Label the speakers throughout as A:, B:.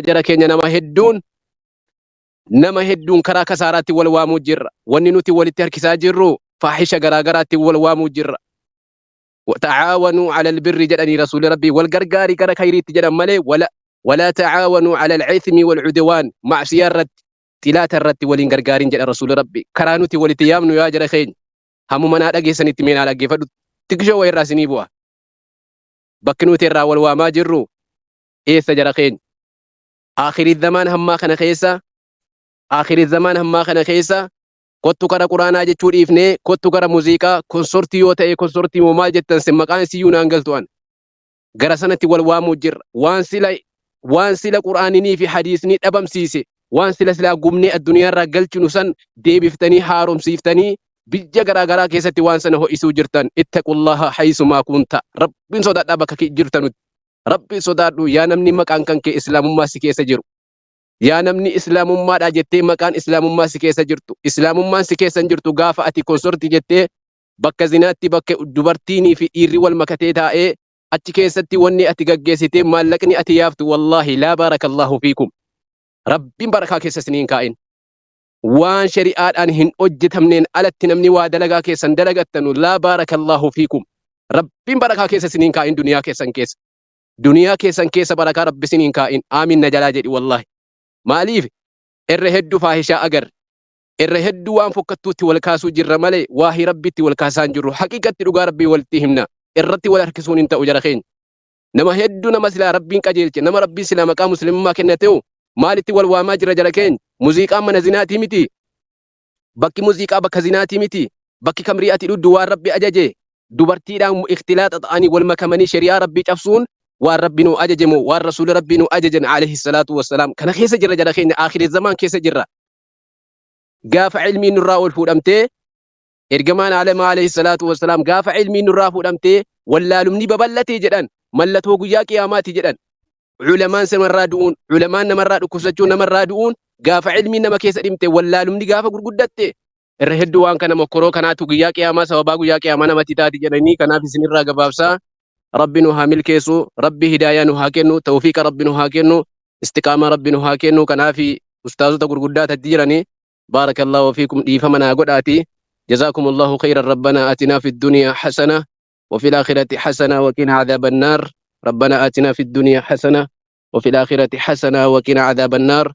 A: Jara keenya, nama hedduun karaa kasaaraatti wal waamuu jirra. Wanni nuti walitti harkisaa jirru faahisha garaa garaatti wal waamuu jirra. تعاونوا على البر jedhanii rasuulli rabbii, wal gargaarii gara khayriitti jedhan malee ولا تعاونوا على الإثم والعدوان, macsiyaa irratti, xilaata irratti waliin gargaariin jedha rasuulli rabbii. Karaa nuti walitti yaamnu, yaa jara keenya, hammuma naa dhageessanitti mee naa dhaggeeffadhu, xiqqishoo wayirraa isinii bu'a. Bakki nuti irraa wal waamaa jirru eessa, jara keenya? Akhirii zamaan hammaa kana keessa, akhirii zamaan hammaa kana keessa, kottu kara quraanaa jechuu dhiifnee kottu gara muuziqaa, konsortii yoo ta'e konsortii moo maal jettan sin, maqaan isiyyuu naan galtu an, gara sanatti wal waamuu jirra. Waan sila quraaninii fi hadiisni dhabamsiise, waan sila silaa gubnee addunyaarraa galchinu san deebiftanii haaromsiiftanii biyya garaa garaa keessatti waan sana ho'isuu jirtan. اتقوا الله حيثما كنت. Rabbiin sodaadhaa bakka jirtanutti. Rabbiin sodaadhu, yaa namni maqaan kan kee islaamummaa si keessa jiru. Yaa namni islaamummaadha jettee maqaan islaamummaa si keessa jirtu. Islaamummaan si keessa hin jirtu gaafa ati konsortii jettee bakka zinaatti, bakka dubartiinii fi dhiirri wal makatee taa'ee achi keessatti wanni ati gaggeessitee maallaqni ati yaaftu, والله لا بارك الله فيكم. Rabbiin barakaa keessa isiniin kaa'in. Waan shari'aadhaan hin hojjetamneen alatti namni waa dalagaa keessan dalagattanu, لا بارك الله فيكم. Rabbiin barakaa keessa isiniin kaa'in duniyaa keessan keessa. Duniyaa keessan keessa barakaa rabbi isiniin kaa'in. Aamin na jalaa jedhi wallahi. Maaliif? Irra hedduu faahishaa agarre. Irra hedduu waan fokkattuutti wal kaasuu jirra malee waahii rabbitti wal kaasaa hin jirru. Haqiiqatti dhugaa rabbii walitti himna. Irratti wal harkisuun hin ta'u, jara keenya. Nama hedduu, nama silaa rabbiin qajeelche, nama rabbiin silaa maqaa muslimummaa kennate maalitti wal waamaa jira, jara keenya? Muuziqaan mana zinaatii miti. Bakki muuziqaa bakka zinaatii miti. Bakki kamrii ati dhuddu waan rabbi ajaje. Dubartiidhaan ikhtilaaxa ta'anii wal makamanii shari'aa rabbii cabsuun waan rabbi nu ajaje moo waan rasuulli rabbii nu ajajan عليه الصلاة والسلام? Kana keessa jirra, jara keenya, akhirii zamaan keessa jirra. Gaafa ilmiin nurraa ol fuudhamtee, ergamaan alamaa عليه الصلاة والسلام gaafa ilmiin nurraa fuudhamtee wallaalumni babal'atee jedhan, mallattoo guyyaa qiyaamaati jedhan. Culamaan namarraa du'uun, culamaan namarraa dhukkubsachuun, namarraa du'uun, gaafa ilmiin nama keessa dhimte wallaalumni gaafa gurguddatte, irra hedduu waan kana mokkoroo kanaatu guyyaa qiyaamaa, sababaa guyyaa qiyaamaa namatti taati jedhanii. Kanaaf isinirraa gabaabsaa. Rabbi nu haa milkeessu, rabbi hidaayaa nu haa kennu, tawfiiqa rabbi nu haa kennu, istiqaamaa rabbi nu haa kennu. Kanaaf ustaazota gurguddaa tatti jiranii, بارك الله فيكم, dhiifama naa godhaati. جزاكم الله خيرا. ربنا آتنا في الدنيا حسنة وفي الآخرة حسنة وقنا عذاب النار. ربنا آتنا في الدنيا حسنة وفي الآخرة حسنة وقنا عذاب النار.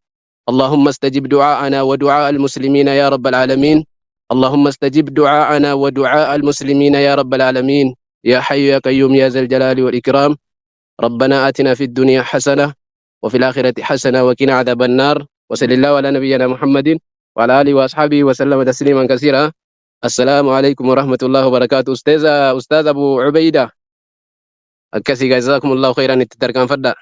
A: اللهم استجب دعاءنا ودعاء المسلمين يا رب العالمين. اللهم استجب دعاءنا ودعاء المسلمين يا رب العالمين، يا حي يا قيوم، يا ذا الجلال والإكرام. ربنا آتنا في الدنيا حسنة وفي الآخرة حسنة وقنا عذاب النار. وصلى الله على نبينا محمد وعلى آله وأصحابه وسلم تسليما كثيرا. السلام عليكم ورحمة الله وبركاته. أستاذ أبو عبيدة akkasii, جزاكم الله خيرا, itti tarkaanfadha.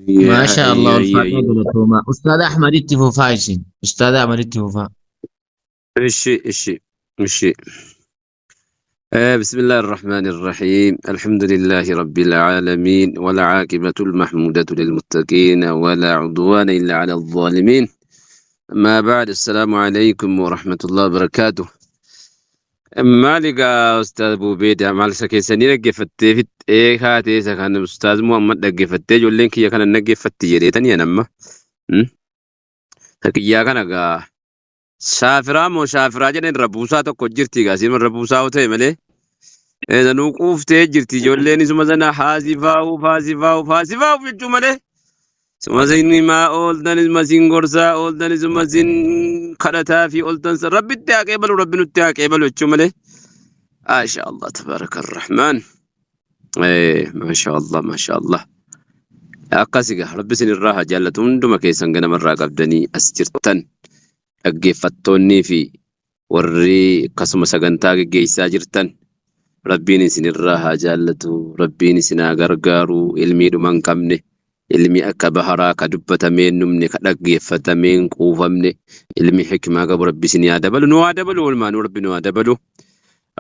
B: ما شاء الله, ulfaadhaa, galatoomaa. Ustaad Ahmad, itti fufaa isin. Ustaad Ahmad, itti fufaa.
C: እሺ. بسم الله الرحمن الرحيم. الحمد لله رب العالمين، والعاقبة المحمودة للمتقين، ولا عدوان إلا على الظالمين. أما بعد، السلام عليكم ورحمة الله وبركاته. Maali gaa, Ustaaz Buubeeda, maal isa keessanii dhaggeeffattee fixxee kaatee isa kan Ustaaz Muhammad dhaggeeffattee ijoolleen kiyya kana dhaggeeffatti jedheetanii anamma. Kiyyaa kana gaa shaafiraa moo shaafiraa jedhan irra buusaa tokko jirti gaa, siima irra buusaa yoo ta'e malee. Sanuu quuftee jirti ijoolleen, isuma sana haasifaa'u haasifaa'u haasifaa'u jechuu malee. Suma sin himaa ooltan, isuma sin gorsaa ooltan, isuma sin kadhataa fi ooltan san rabbitti haa qeebalu, rabbi nutti haa qeebalu jechuu malee. ما شاء الله تبارك الرحمن. ما شاء الله، ما شاء الله. Akkas egaa, rabbi isin irraa haa jaallatu. Hunduma keessan ganamarraa qabdanii as jirtan, dhaggeeffattoonnii fi warri akkasuma sagantaa geggeessaa jirtan, rabbiin isin irraa haa jaallatu, rabbiin isin haa gargaaru. Ilmii dhuma hin qabne, ilmi akka baharaa ka dubbatamee hin dhumne, ka dhaggeeffatamee hin quufamne, ilmi hikmaa qabu rabbi isin haa dabalu, nu haa dabalu, oolmaanuu rabbi nu haa dabalu.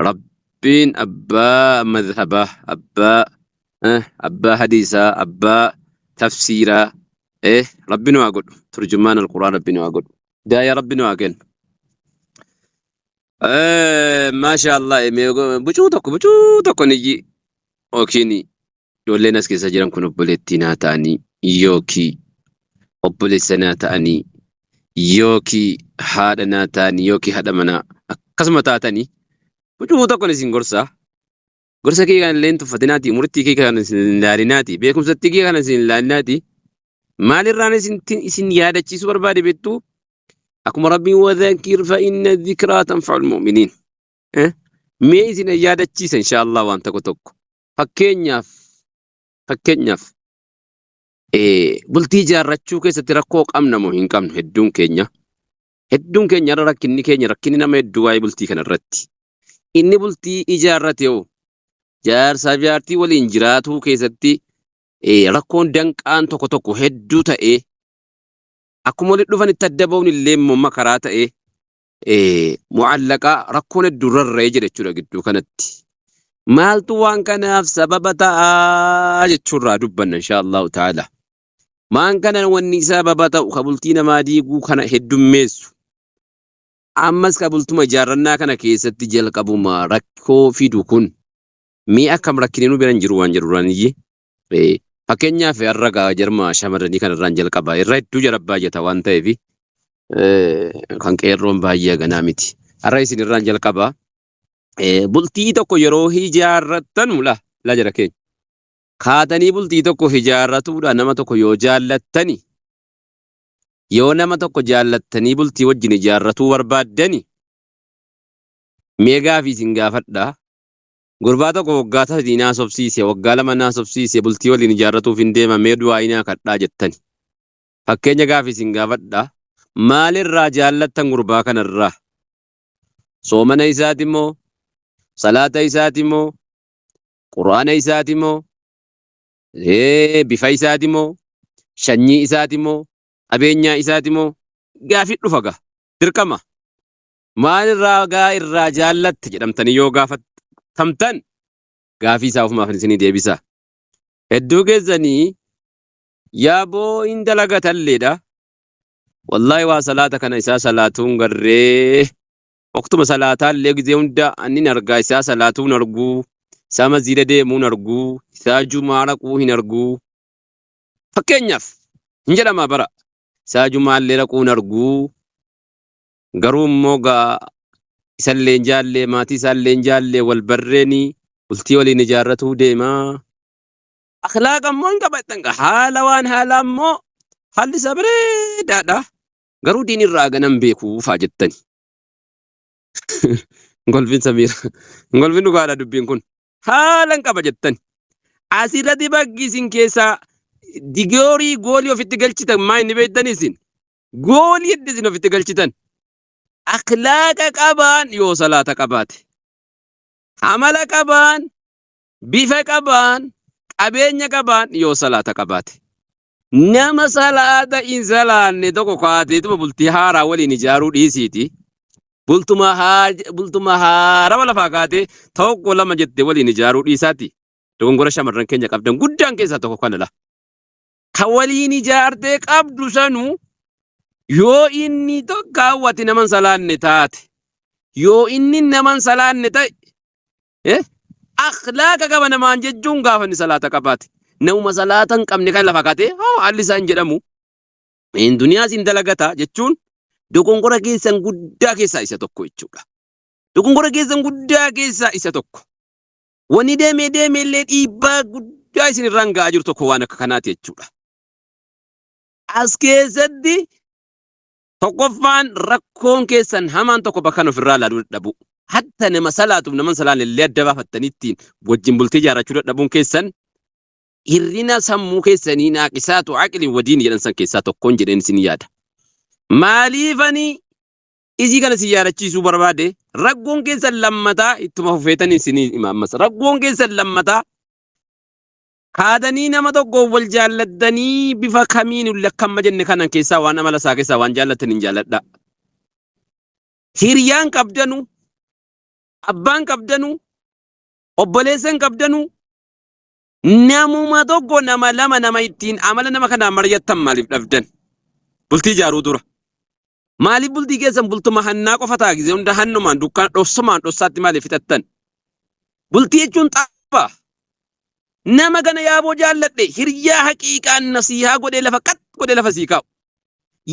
C: Rabbiin abbaa madhabaa, abbaa hadiisaa, abbaa tafsiiraa, rabbi nu haa godhu. Turjumaan alquraan rabbi nu haa godhu, hidaayaa rabbi nu haa kennu. Maasha Allah, bucuu tokko bucuu tokko niyyi yookiin ijoolleen as keessa jiran kun obboleettii naa ta'anii yookiin obboleessa naa ta'anii yookiin haadha naa ta'anii yookiin haadha manaa akkasuma taatanii bucuu tokko isin gorsaa. Gorsa kee kana illee hin tuffatinaati, murtii kee kana isin hin ilaalinaati, beekumsatti kee kana isin hin ilaalinaati. Maalirraan isin yaadachiisuu barbaade beektuu? Akkuma Rabbiin wadhakkir fa inna dhikraa tanfa'ul mu'miniin. Mee isin yaadachiisa inshaallah waan tokko tokko. Fakkeenyaaf bultii ijaarrachuu keessatti rakkoo qabna moo hin qabnu hedduun keenya? Hedduun keenya irra rakkinni keenya, rakkinni nama hedduu waa'ee bultii kana irratti. Inni bultii ijaarrate hoo jaarsaa fi jaartii waliin jiraatuu keessatti rakkoon danqaan tokko tokko hedduu ta'ee, akkuma walitti dhufanitti adda ba'uun illee immoo makaraa ta'ee, mu'allaqaa rakkoon hedduu rarra'ee jira jechuudha gidduu kanatti. Maaltu waan kanaaf sababa ta'aa jechuurraa dubbanna insha Allahu ta'ala. Maan kana wanni sababa ta'u ka bultii namaa diiguu kana heddummeessu. Ammas ka bultuma ijaarrannaa kana keessatti jalqabuma rakkoo fidu kun mee akkam rakkinni nu bira hin jiru waan jedhu duraan iyyee. Fakkeenyaaf har'a gaa jarma shamarranii kanarraan jalqaba. Irra hedduu jara baay'ata waan ta'eef kan qeerroon baay'ee ganaa miti. Har'a isin irraan jalqaba. Bultii tokko yeroo ijaarrattanu la la jara keenya. Kaatanii bultii tokko ijaarratuudha nama tokko yoo jaallattani, yoo nama tokko jaallattanii bultii wajjin ijaarratuu barbaaddani, mee gaafii isin gaafadha. Gurbaa tokko waggaa 3 naa sobsiise, waggaa 2 naa sobsiise, bultii waliin ijaarratuuf hin deema, mee du'aayii naa kadhaa jettani. Fakkeenya gaafii isin gaafadha. Maalirraa jaallattan gurbaa kanarraa? Soomana isaati moo? Salaata isaati moo? Qur'aana isaati moo? Bifa isaati moo? Sanyii isaati moo? Qabeenyaa isaati moo? Gaafii dhufa gaa. Dirqama. Maalirraa gaa irraa jaallatte jedhamtanii yoo gaafatamtan gaafii isaa ofumaaf isinii deebisa. Hedduu keessanii yaaboo hin dalagatalleedha. Wallaahi waa salaata kana isaa salaatuun garree. Waqtuma salaataallee gizee hunda annin argaa, isaa salaatuun arguu, isaa masjiida deemuun arguu, isaa jumaa dhaquu hin arguu. Fakkeenyaaf hin jedhamaa bara. Isaa jumaallee dhaquun arguu. Garuu immoo gaa isallee hin jaallee, maatii isaallee hin jaallee, wal barreeni bultii waliin ijaarratuu deemaa. Akhlaaqa immoo hin qabattan gaa, haala waan haalaa immoo haalli isaa bareedaadha. Garuu diin irraa ganan beekuu faa jettani. Golfin Samiira. Golfin dhugaadha dubbiin kun. Haala hin qaba jettani. Asirratti bakki isin keessaa digoorii goolii ofitti galchitan maa inni beektanii isin? Goolii itti isin ofitti galchitan. Akhlaaqa qabaan yoo salaata qabaate. Amala qabaan, bifa qabaan, qabeenya qabaan yoo salaata qabaate. Nama salaata hin salaanne tokko kaateetuma bultii haaraa waliin ijaaruu dhiisiiti. Bultuma haarawa lafaa kaatee tokko lama jettee waliin ijaaruu dhiisaati. Dogongora shamarran keenya qabdan guddaan keessaa tokko kana la. Ka waliin ijaartee qabdu sanuu yoo inni tokko hawwate nama hin salaanne taate, yoo inni nama hin salaanne ta'e, akhlaaqa qaba namaan jechuun gaafa inni salaata qabaate. Namuma salaata hin qabne kan lafa kaatee hoo haalli isaa hin jedhamu. Hin duniyaas hin dalagata jechuun dogongora keessan guddaa keessaa isa tokko jechuudha. Dogongora keessan guddaa keessaa isa tokko. Wanni deemee deemee illee dhiibbaa guddaa isin irraan ga'aa jiru tokko waan akka kanaati jechuudha. As keessatti tokkoffaan rakkoon keessan hamaan tokko bakka ofirraa ilaaluu dadhabuu. Hatta nama salaatuuf nama hin salaanne illee adda baafattanii ittiin wajjin bultii ijaarrachuu dadhabuun keessan hir'ina sammuu keessanii naaqisaatu aqli wadiin jedhan san keessaa tokkoon jedheen isin yaada. Maaliifani isii kana isin yaadachiisuu barbaade? Rakkoon keessan lammataa ittuma fufeetan isin hima ammas. Rakkoon keessan lammataa kaatanii nama tokko wal jaallattanii bifa kamiin illee akka amma jenne kana keessaa waan amala isaa keessaa waan jaallattan hin jaalladha. Hiriyaan qabdanu, abbaan qabdanu, obboleessan qabdanu, namuma tokko, nama lama, nama ittiin amala nama kanaa mari'attan maaliif dhabdan? Bultii ijaaruu dura. Maaliif bultii keessan bultuma hannaa qofa ta'a gizee hunda hannumaan dukkaan dhossumaan dhossaatti maaliif fixattan? Bultii jechuun xapha. Nama kana yaaboo jaalladhe hiriyyaa haqiiqaan nasiihaa godhee lafa qat godhee lafa sii kaa'u.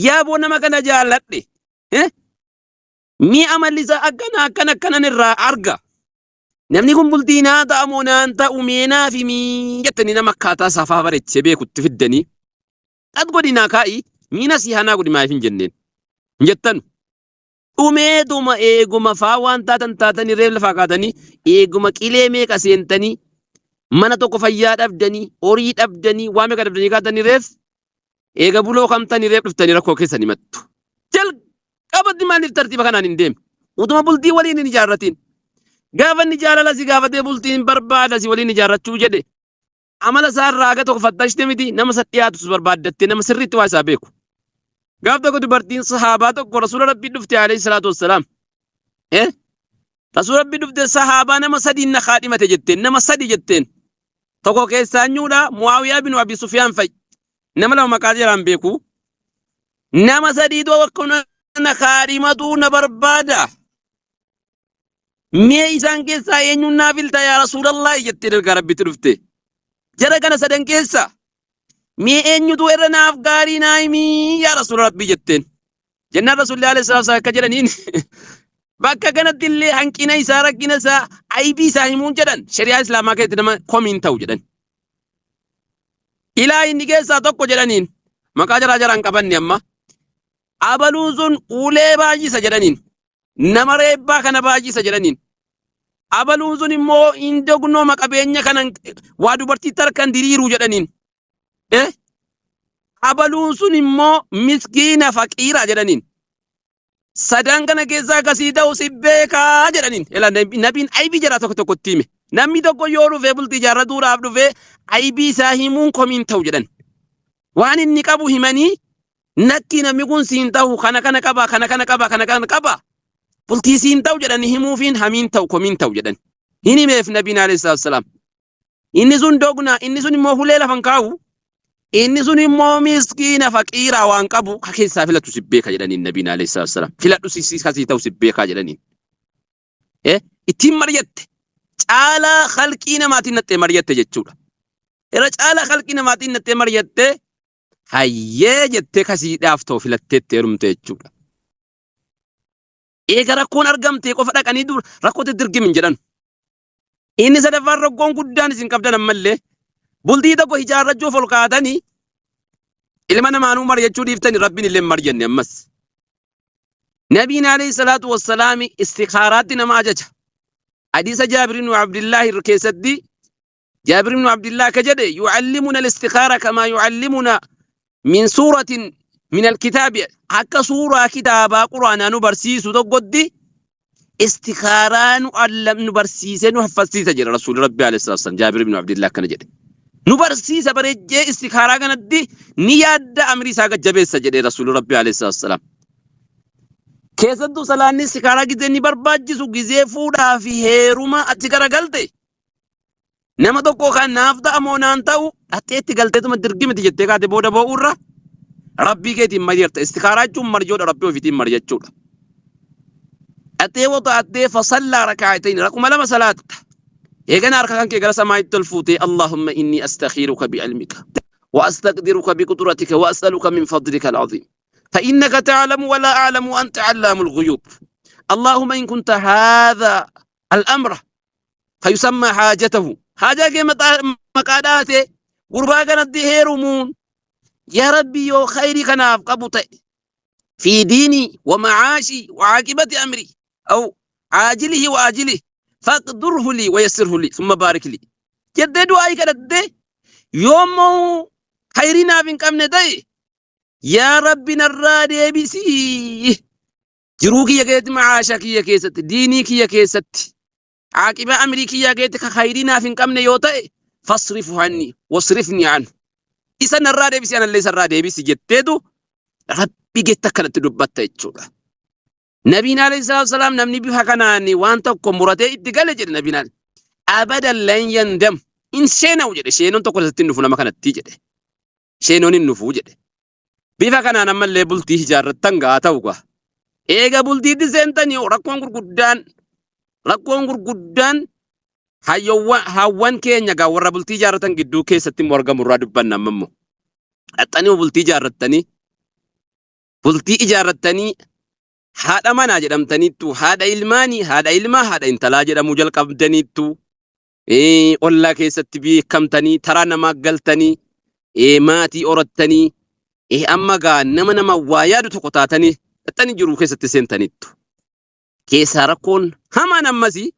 C: Yaaboo nama kana jaalladhe. Mi'a amalli isaa akkana akkana akkanan irraa arga. Namni kun bultii naa ta'a moo naan ta'u mee naaf himii jettanii nama akkaataa safaa bareechee beekutti fiddanii qat godhi naa kaa'i mii nasiihaa naa godhi maaliif hin jenneen. Hin jettanu. Dhumeetuma eeguma faa waan taatan taatanii reef lafaa kaatanii eeguma qilee meeqa seentanii mana tokko fayyaa dhabdanii horii dhabdanii waa meeqa dhabdanii kaatanii reef eega buloo kamtanii reef dhuftanii rakkoo keessan himattu. Jalqabatti maaliif tartiiba kanaan hin deemne? Utuma bultii waliin hin ijaarratiin. Gaafa inni jaalala si gaafatee bultiin barbaada si waliin ijaarrachuu jedhe amala isaa irraa haga tokko fattashte miti nama isa dhiyaatus barbaaddattee nama sirriitti waa isaa beeku. Gaaf tokko dubartiin sahaabaa tokko rasuula rabbii dhufte alayhi salaatu wassalaam. Eh? Rasuula rabbii dhufte sahaabaa nama sadiin na kaadhimate jetteen nama sadi jetteen. Tokko keessaa nyuudha Muaawiyaa bin Abi Sufyaan fa'i. Nama lama maqaa jaraan beeku. Nama sadiitu akkuma na kaadhimatu na barbaada. Mee isaan keessaa eenyuun naa filta yaa Rasuulallahi jettee ergaa Rabbitti dhufte. Jara kana sadan keessa mee eenyutu irra naaf gaarii naa himii yaa Rasuula Rabbii jetteen. Jennaan Rasuulli alayhi salaatu wassalaam akka jedhaniin bakka kanatti illee hanqina isaa rakkina isaa aybii isaa himuun jedhan shari'aa islaamaa keessatti nama komiin ta'u jedhan. Ilaa inni keessaa tokko jedhaniin maqaa jaraa jaraan qabanne amma abaluun sun ulee baay'isa jedhaniin. Nama reebbaa kana baay'isa jedhaniin. Abaluun sun immoo hin dognooma qabeenya kana waa dubartiitti harkaan diriiru jedhaniin. Eh? Abaluun sun immoo miskiina faqiira jedhaniin. Sadan kana keessaa akkasii ta'u si beekaa jedhaniin. Ela nabiin aybii jaraa tokko tokkotti hime. Namni tokko yoo dhufee bultii ijaarratuudhaaf dhufee aybii isaa himuun komiin ta'u jedhan. Waan inni qabu himanii Lakkii namni kun siin ta'u kana kana qaba kana kana qaba kana kana qaba bultii siin ta'u jedhani himuufiin hamiin ta'u komiin ta'u jedhan. Hin himeef nabiin alayhi salaatu salaam. Inni sun dogna inni sun immoo hulee lafan kaa'u inni sun immoo miskiina faqiiraa waan qabu ka keessaa filatu si beeka jedhaniin nabiin alayhi salaatu salaam. Filadhu si kasii ta'u si beekaa jedhaniin. Ittiin maryatte caalaa khalqii namaatiin nattee maryatte jechuudha. Irra caalaa khalqii namaatiin nattee maryatte hayyee jettee kasiidhaaf ta'u filatteetti heerumte jechuudha. Eega rakkoon argamtee qofa dhaqanii dur rakkootti dirgim hin jedhan. Inni sadaffaan rakkoon guddaan isin qabdan ammallee bultii tokko ijaarrachuuf ol kaatanii ilma namaanuu mari'achuu dhiiftanii rabbiin illee hin mari'anne ammas. Nabiin alayhi salaatu wassalaami istikaaraatti nama ajaja. Hadiisa Jaabir ibn Abdillaahi keessatti Jaabir ibn Abdillah akka jedhe yu'allimuna al-istikaara kamaa yu'allimuna min suuratin min al-kitaabi akka suuraa kitaabaa quraanaa nu barsiisu tokkotti istikaaraa nu allam nu barsiisee nu haffasiisa jedha rasuulli rabbi alayhi salaatu wassalaam Jaabir ibn Abdillah akkana jedhe. Nu barsiisa bareechee istikaaraa kanatti ni yaadda amrii isaa gajjabeessa jedhe rasuulli rabbi alayhi salaatu wassalaam. Keessattuu salaanni istikaaraa gizee ni barbaachisu gizee fuudhaa fi heeruma achi garagalte Nama tokko kan naaf ta'a moo naan ta'u dhaxxeetti galteetuma dirgimiti jettee kaate booda boo'uurra rabbii keetiin mari'atta. Istikaaraa jechuun marjoodha rabbii ofiitiin mari'achuudha. Dhaxxee wata'attee fasallaa raka'atayn rakuma lama salaatta. Eegana harka kan kee gara samaa'itti ol fuutee Allahumma inni astakhiiruka bi'ilmika wa astaqdiruka biqudratika wa as'aluka min fadlika al-azim. فإنك تعلم ولا أعلم وأنت علام الغيوب اللهم إن كنت هذا الأمر fayusammaa haajatahu haajaa kee maqaa dhaate gurbaa kanatti heerumuun yaa rabbi yoo khayrii kanaaf qabu ta'e fi diinii wa macaashii wa caaqibati amrii aw caajilihi wa aajilihi faqdurhu lii wa yassirhu lii summa baarik lii jettee du'aa'ii kadhattee yoommoo khayrii naaf hin qabne ta'e yaa rabbi narraa deebisii jiruu kiyya keessatti macaasha kiyya keessatti diinii kiyya keessatti Aaqibaa amrii kiyyaa keessatti ka khayrii naaf hin qabne yoo ta'e fasrifu anni wasrifni anhu. Isa narraa deebisi anallee isarraa deebisi jetteetu rabbi getti akkanatti dubbatta jechuudha. Nabiin alayhi salaatu wasalaam namni bifa kanaan waan tokko muratee itti gale jedhe nabiin alayhi abadan lan yandam hin sheena'u jedhe sheenoon tokko isatti hin dhufu nama kanatti jedhe sheenoon hin dhufu jedhe. Bifa kanaan ammallee bultii ijaarrattan gaa ta'u gaa. Eega bultiitti seentanii rakkoon gurguddaan rakkoon gurguddaan hayyowwan hawwan keenya gaa warra bultii ijaarratan gidduu keessatti immoo argamu irraa dubbanna amma immoo. Dhaxxanii bultii ijaarrattanii bultii ijaarrattanii haadha manaa jedhamtaniittu haadha ilmaanii haadha ilmaa haadha intalaa jedhamuu jalqabdaniittu ollaa keessatti beekamtanii taraa namaa galtanii maatii horattanii amma gaa nama nama waa yaadu tokko taatanii dhaxxanii jiruu keessatti seentaniittu. Keessaa rakkoon hamaan ammasii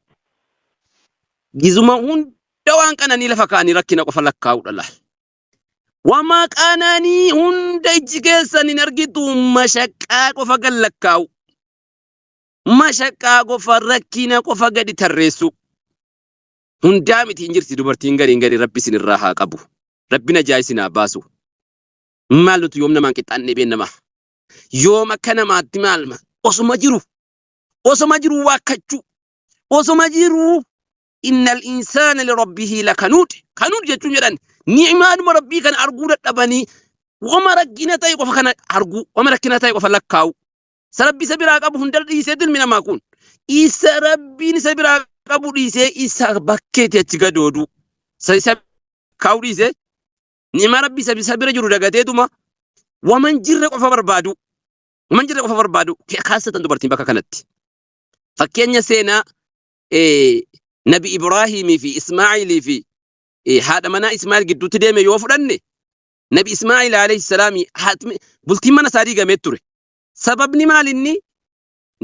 C: gizuma hunda waan qananii lafa kaa'anii rakkina qofa lakkaa'uudha laal. Wama qananii hunda ijji keessan hin argitu mashaqqaa qofa gad lakkaa'u. Mashaqqaa qofa rakkina qofa gadi tarreessu. Hundaa miti hin jirti dubartiin gariin gadi rabbi isin irraa haa qabu. Rabbi najaa isin haa baasu. Maal nuti yoom namaan qixxaannee beennama? Yoom akka namaatti maal osuma jiru osuma jiru waakkachuu osuma jiru innal insaana lirabbihi lakanuud kanuud jechuun jedhan ni'maadhuma rabbii kana arguu dadhabanii wama rakkina ta'e qofa kana arguu wama rakkina ta'e qofa lakkaa'u isa rabbi isa biraa qabu hunda dhiisee dilmi namaa kun isa rabbiin isa biraa qabu dhiisee isa bakkeetti achi gadoodu isa isa kaa'u dhiisee ni'maa rabbi isa isa bira jiru dagateetuma waman jirre qofa barbaadu waman jirre qofa barbaadu kaasatan dubartiin bakka kanatti fakkeenya seenaa Nabi Ibraahimii fi Ismaa'ilii fi haadha manaa Ismaa'il gidduutti deeme yoo fudhanne Nabi Ismaa'il alayhi salaami bultiin mana isaa diigamee ture. Sababni maal inni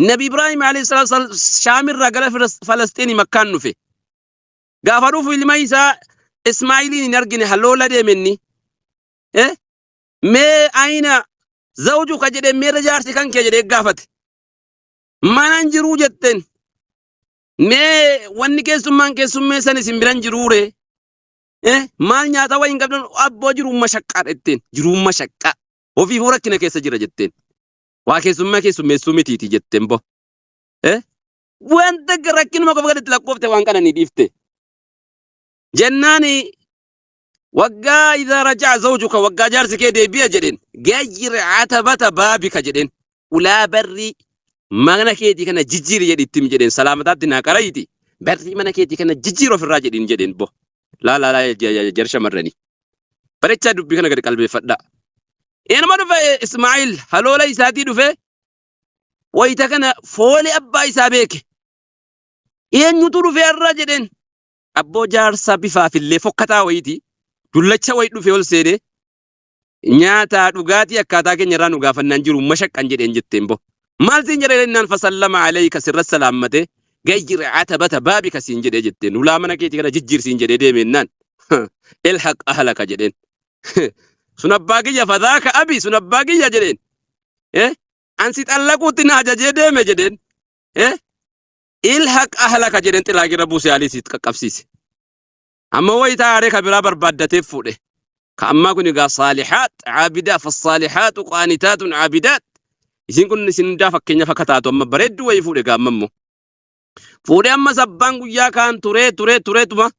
C: Nabi Ibraahim alayhi salaam Shaamirraa gara Falasxiinii Makkaan dhufe. Gaafa dhufu ilma isaa Ismaa'iliin hin argine haloola deeme inni. Mee ayina zawjuka jedhee meerra jaarsi kan kee jedhee gaafate. Mana hin jiruu jetteen. Mee wanni keessummaan keessummeessan isin biran jiruure. Maal nyaata wayi hin qabdan abboo jiruun mashaqqaadha jetteen. Jiruun mashaqqaa. Ofiifuu rakkina keessa jira jetteen. Waa keessummaa keessummeessuu mitiiti jetteen bo. Wanta rakkinuma qofa gaditti lakkoofte waan kana ni dhiifte. Jennaani waggaa idhaa raja'a zawjuka waggaa jaarsi kee deebi'a jedheen gayyir atabata baabika jedheen ulaa barrii mana keetii kana jijjiiri jedhi itti himi jedheen salaamataatti naa qarayiti barrii mana keetii kana jijjiiri ofirraa jedhiin jedheen bo laa laa laa jara shamarranii barechaa dubbii kana gadi qalbeeffadhaa. Inuma dhufe Ismaa'il haloola isaatii dhufe wayita kana fooli abbaa isaa beeke eenyutu dhufe har'a jedheen Abboo jaarsa bifaafillee fokkataa wayiiti. Dullacha wayi dhufee ol seenee nyaataa dhugaatii akkaataa keenya irraa nu gaafannaan jiru mashaqqan jedheen jetteen bo. Maal siin jedhee jennaan fasallama alayka sirra salaammate gayyir atabata baabika siin jedhee jetteen ulaa mana keetii kana jijjiir siin jedhee deemeennaan ilhaq ahlaka jedheen. Sun abbaa kiyya fadhaaka abi sun abbaa kiyya jedheen. An si xallaquutti na ajajee deeme jedheen. Ilhaq ahlaka jedheen xilaaqirra buuse alii siit qaqqabsiise. Amma wayita aaree ka biraa barbaaddatee fuudhe. Ka ammaa kun egaa saalihaat caabidaa fassaalihaatu qaanitaatun caabidaat. Isin kun isin hundaa fakkeenyaaf akka taatu amma bareedduu wayii fuudhe egaa amma immoo. Fuudhee ammas abbaan guyyaa kaan turee turee tureetuma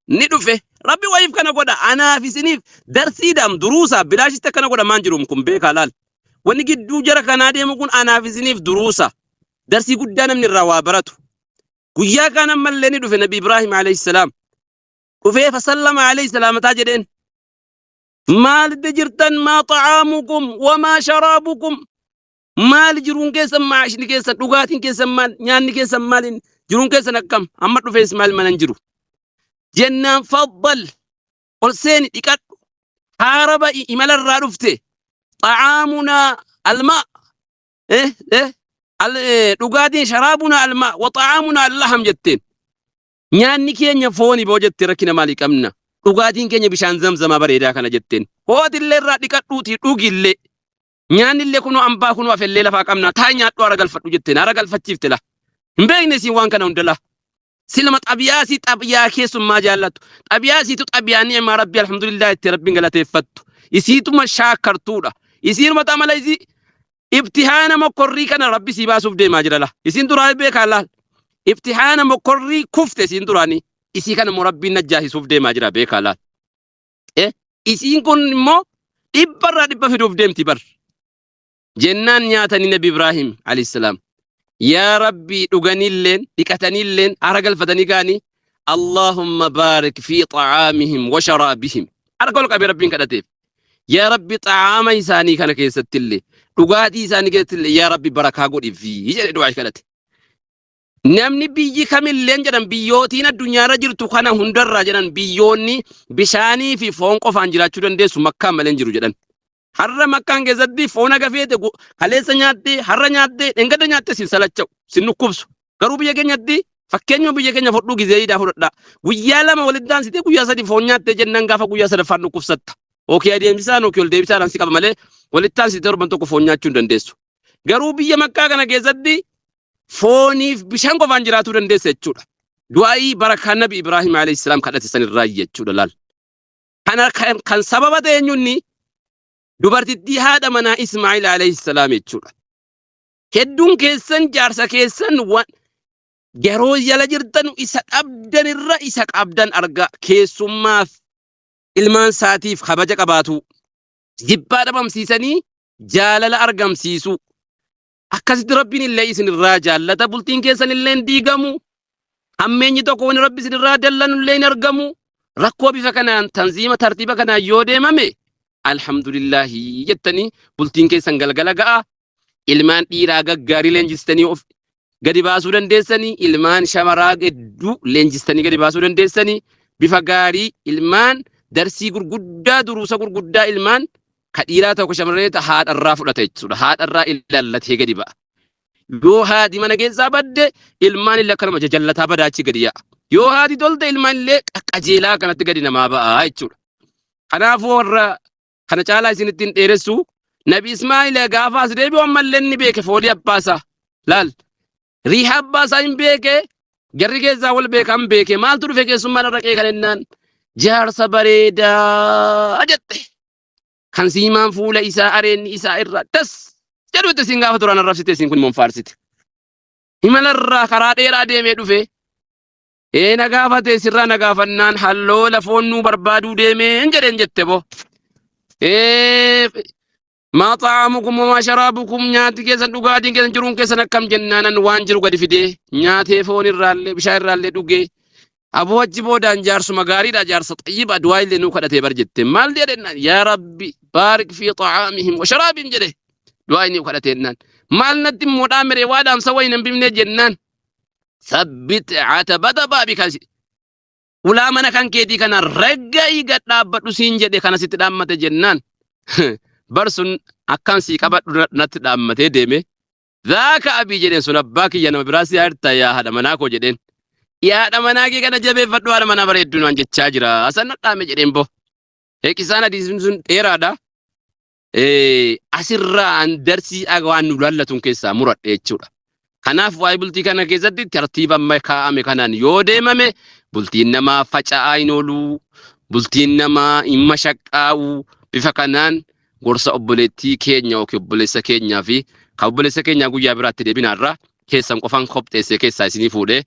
C: ni dhufe. Rabbi wayiif kana godha anaaf isiniif darsiidhaam duruusa bilaashitti akkana godha maan jiruum kun beekaa laal. Wanni gidduu jara kanaa deemu kun anaaf isiniif duruusa. Darsii guddaa namni irraa waa baratu. Guyyaa kaan ammallee ni dhufe Nabi Ibraahim alayhi salaam. Dhufee fasallama alayhi salaamataa jedheen. Maalitti jirtan maa xa'aamukum wamaa sharaabukum. Maali jiruun keessan maashni keessan dhugaatiin keessan maal nyaanni keessan maaliin jiruun keessan akkam amma dhufee Ismaa'il mana hin jiru. Jennaan faddal ol seeni dhiqadhu haara ba'i imalarraa dhufte xa'aamunaa almaa eh eh al dhugaatiin sharaabunaa almaa wa xa'aamunaa allaham jetteen nyaanni keenya fooni boo jette rakkina maalii qabna dhugaatiin keenya bishaan zamzamaa bareedaa kana jetteen hootillee irraa dhiqadhuutii dhugillee nyaanni illee kunoo ambaa kunoo afellee lafaa qabna taa'ii nyaadhu hara galfadhu jetteen hara galfachiifte la hin beekne isiin waan kana hunda la silma xabiyaa isii xabiyaa keessummaa jaallattu xabiyaa isiitu xabiyaa ni'maa rabbi alhamdulillah itti rabbiin galateeffattu isiituma shaakkartuudha isiinuma xamala isii ibtihaana mokkorrii kana rabbi sii baasuuf deemaa jira la isiin duraa beekaa laal ibtihaana mokkorrii kufte isiin duraanii isii kana immoo rabbiin najjaasisuuf deemaa jira beekaa laal isiin kun immoo dhibbarraa dhibba fiduuf deemti bar. Jennaan nyaatanii Nabi Ibraahim alayhi salaam. Yaa Rabbii dhuganiilleen dhiqataniilleen aara galfatanii ka'anii Allahumma baarik fi xa'aamihim wa sharaabihim. Harka ol qabee Rabbiin kadhateef. Yaa Rabbi xa'aama isaanii kana keessattillee dhugaatii isaanii keessattillee yaa Rabbi barakaa godhiif jedhe du'aa kadhate. Namni biyyi kamilleen jedhan biyyootiin addunyaarra jirtu kana hundarraa jedhan biyyoonni bishaanii fi foon qofaan jiraachuu dandeessu makkaan malee hin jiru jedhan. Har'a makkaan keessatti foon haga feete kaleessa nyaattee har'a nyaattee dhengadda nyaattee sin salacha'u sin dhukkubsu. Garuu biyya keenyatti fakkeenyuma biyya keenya fudhuu gizee iidaa fudhadhaa. Guyyaa lama walitti aansitee guyyaa sadi foon nyaattee jennaan gaafa guyyaa sadaffaan dhukkubsatta. Ookee adeemsisaan ookee ol deebisaadhaan si qaba malee walitti aansitee torban tokko foon nyaachuu hin dandeessu. Garuu biyya makkaa kana keessatti fooniif bishaan qofaan jiraatuu dandeessa jechuudha. Du'aa'ii barakaa Nabi Ibraahim alayhi salaam kadhate sanirraa jechuudha laal. Kana kan sababa ta'e eenyunni dubartittii haadha manaa Ismaa'il alayhi salaam jechuudha. Hedduun keessan jaarsa keessan waan yeroo jala jirtan isa dhabdan irra isa qabdan argaa keessummaaf ilmaan isaatiif kabaja qabaatu. Jibbaa dhabamsiisanii jaalala argamsiisuu. Akkasitti Rabbiin illee isin irraa jaallata bultiin keessan illee hin diigamu. Hammeenyi tokko wani Rabbi isin irraa dallanu illee hin argamu. Rakkoo bifa kanaan tanziima tartiiba kanaan yoo deemame alhamdulillaahi jettanii bultiin keessan galgala ga'a. Ilmaan dhiiraa gaggaarii leenjistanii of gadi baasuu dandeessanii ilmaan shamaraa hedduu leenjistanii gadi baasuu dandeessanii bifa gaarii ilmaan darsii gurguddaa duruusa gurguddaa ilmaan ka dhiiraa tokko shamarree ta haadharraa fudhata jechuudha. Haadharraa ilaallatee gadi ba'a. Yoo haati mana keessaa badde ilmaan illee akkanuma jajallataa badaa achi gadi yaa'a. Yoo haati tolte ilmaan illee qajeelaa akkanatti gadi namaa ba'a jechuudha. Kanaafuu warra kana caalaa isinitti hin dheeressu. Nabi Ismaa'il gaafa as deebi'u ammallee inni beeke foolii abbaasaa. Laal riiha abbaasaa hin beeke jarri keessaa wal beekan beeke maaltu dhufe keessummaan irra qeekan ennaan jaarsa bareedaa jette. Kan siimaan fuula isaa areenni isaa irraa das jedhutti isin gaafa duraan arrabsite isin kun immoo faarsite. Himalarraa karaa dheeraa deemee dhufe ee na gaafate sirraa na gaafannaan halloo lafoon nuu barbaaduu deemeen jedheen jette bo. Ee maa xa'aamukum wamaa sharaabukum nyaati keessan dhugaatiin keessan jiruun keessan akkam jennaanan waan jiru gadi fidee nyaatee foon irraallee bishaan irraallee dhugee Aboo achi boodaan jaarsuma gaariidha jaarsa xayyiba du'aa illee nuu kadhatee bar jette maal jedhennaan yaa rabbi baarik fi xa'aamihim wa sharaabihim jedhe du'aa inni kadhatee jennaan maal natti immoo dhaameree waa dhaamsa wayi nan bimnee jennaan sabbit atabata baabika ulaa mana kan keetii kana ragga'ii gad dhaabbadhu siin jedhe kana sitti dhaammate jennaan bar sun akkan sii qabadhu natti dhaammatee deeme Zaaka abii jedheen sun abbaa kiyya nama biraa si harta yaa haadha manaa koo jedheen. Yaa haadha manaa kee kana jabeeffadhu haadha manaa bareedduu naan jechaa jira. Asan nadhaame jedheen bo. Eeqisaan hadiisni sun dheeraadha. Asirraa an darsii waan nu laallatuun keessaa muradhe jechuudha. Kanaaf waa'ee bultii kana keessatti tartiiba amma kaa'ame kanaan yoo deemame bultiin namaa faca'aa hin oolu, bultiin namaa hin mashaqqaa'u bifa kanaan gorsa obboleettii keenya yookiin obboleessa keenyaa fi kan obboleessa keenyaa guyyaa biraatti deebina irraa keessan qofaan kopheessee keessaa isinii fuudhee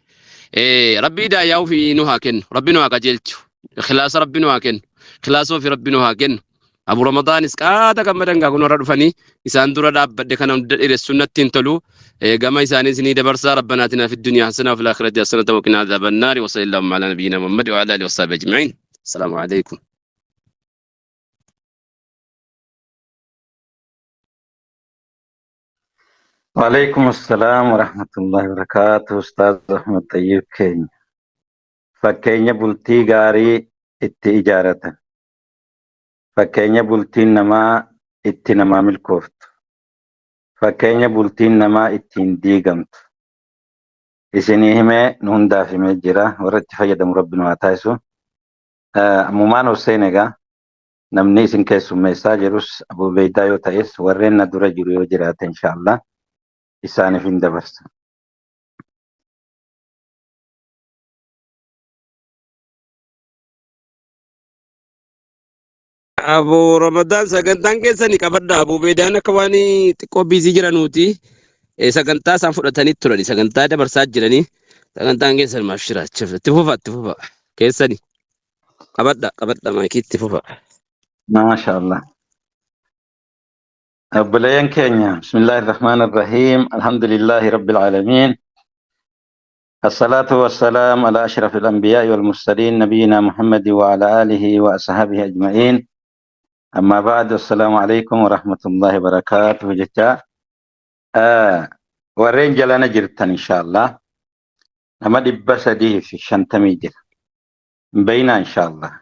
C: rabbii hidaayaa ofii nu haa kennu rabbi nu haa qajeelchu ikhlaasa rabbi nu haa kennu ikhlaasa ofii rabbi nu haa kennu Abu Ramadaanis qaata gammadan gaa kun warra dhufanii isaan dura dhaabbadhe kana hunda dheeressuun natti hin tolu gama isaanii isinii dabarsaa rabbanaa atinaa fid dunyaa hasanaa wa fil aakhirati hasanatan wa qinaa adhaaban naari wa sallallahu ala nabiyyina Muhammad wa ala alihi wa sahbihi ajma'in. Assalaamu alaikum.
D: Waalaikum assalam warahmatullahi wabarakatuh. Ustaaz Ahmad Xayyib keenya. Fakkeenya bultii gaarii itti ijaaratan. Fakkeenya bultiin namaa itti namaa milkooftu. Fakkeenya bultiin namaa ittiin diigamtu. Isinii himee nu hundaaf himee jira. Warra itti fayyadamu Rabbi nu haa taasisu. Ammumaan Hussein egaa namni isin keessummeessaa jirus Abu Ubeydaa yoo ta'es warreen na dura jiru yoo jiraate inshaallah isaaniif hin dabarsa.
C: Abu Ramadaan sagantaan keessani qabadha. Abu Ubeydaan akka waan xiqqoo biizii jiranuuti. Sagantaa isaan fudhatanii turani. Sagantaa dabarsaa jiranii. Sagantaan keessan maaf shira. Itti fufa itti fufa. Keessani. Qabadha qabadha maayikii itti fufa.
D: Maasha Allah. Obboleeyyan keenya, bismillaahi rahmaan irrahiim, alhamdulillaahi rabbil aalamiin, الصلاة والسلام على أشرف الأنبياء والمرسلين نبينا محمد وعلى آله وأصحابه أجمعين، أما بعد، السلام عليكم ورحمة الله وبركاته جتا warreen jalana jirtan, inshallah nama 350 jira hin bayinaa, inshallah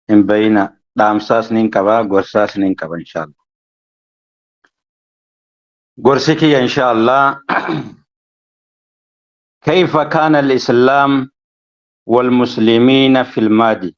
D: hin bayina. Dhaamsaas nin qaba, gorsaas nin qaba, inshallah. Gorsi kiyya, inshallah, كيف كان الإسلام والمسلمين في الماضي.